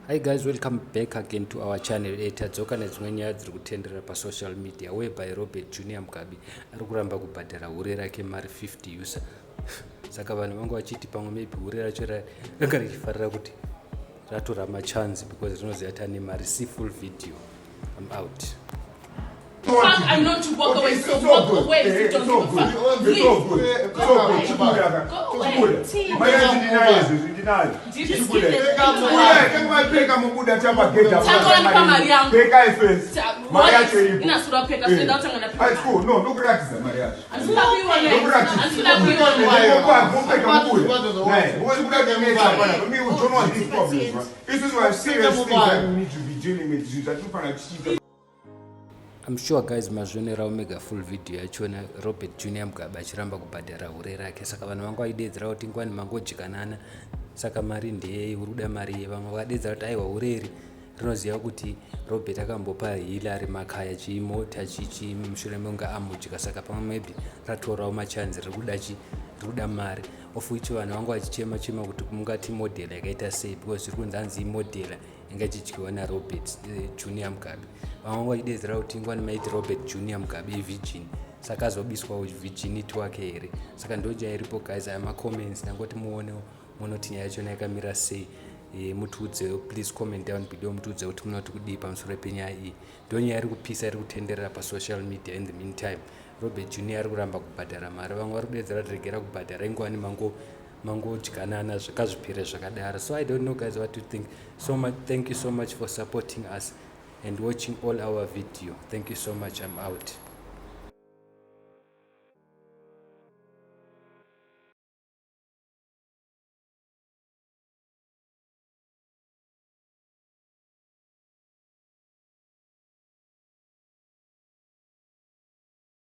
Hi guys, welcome back again to our channel. Tadzoka nedzimwe nyaya dziri kutenderera pasocial media, whereby Robert Junior Mugabe ari kuramba kubhadhara hure rake mari 50 USA. Saka vanhu vanga vachiti pamwe maybe hure racho ranga richifarira kuti ratora machanzi because rinoziva kuti ane mari. See full video. I'm out. Fuck, I'm not to walk away, so walk away if you don't give a fuck. Please. Go away. Mari yacho ndinayo, izvozvi ndinayo. Just give it. Peka mubuda chapagedha. Tanga wandipa mari yangu. Pekai first. Mari yacho iripo. Inasura peka, so ndakutanga ndapika. High school, no, ndokuratidza mari yacho. Handisina kuiona. Handisina kuiona. Mupeka mubuda. Naye, because kuda kunetsa pana. Me, we don't want these problems, bro. Isusu have serious things that we need to be dealing with. Zvinhu zvatinofanira tichiita. I'm sure guys mazvionerawo mega full video yachona, Robert Junior Mugabe achiramba kubhadhara hure rake. Saka vanhu vanga vaidedzera kuti ngwani mangodyikanana, saka mari ndeyei? Uri kuda mari yei? Vamwe vakadedzera kuti aiwa, hure iri rinoziva kuti Robert akambopa Hillary Makaya chimota chichi mushure mekunge amudya, saka pamwe maybe ratorawo machanzi, riri kuda chi riri kuda mari, of which vanhu vanga vachichema chema kuti mungati model yakaita sei, because zviri kunzi hanzi imodel inga ichidyiwa naRobert Junior Mugabe. Vamwe vanga vachidedzera kuti ingwani maiti Robert Junior Mugabe ivirgin, saka azobiswawo virginity wake here? Saka ndoja iripo guys, aya macomments. Ndangoti muonewo munoti nyaya yachona yakamira sei. Mutiudzewo, please comment down below, mutiudze kuti munoti kudii pamusoro penyaya iyi. Ndo nyaya iri kupisa, iri kutenderera pasocial media. In the meantime, Robert Junior ari kuramba kubhadhara mari. Vamwe vari kudedzera kuti regera kubhadhara, ingwani mangodyanana, zvakazvipere zvakadaro. So I don't know guys, what you think. So much, thank you so much for supporting us and watching all our video. Thank you so much. I'm out.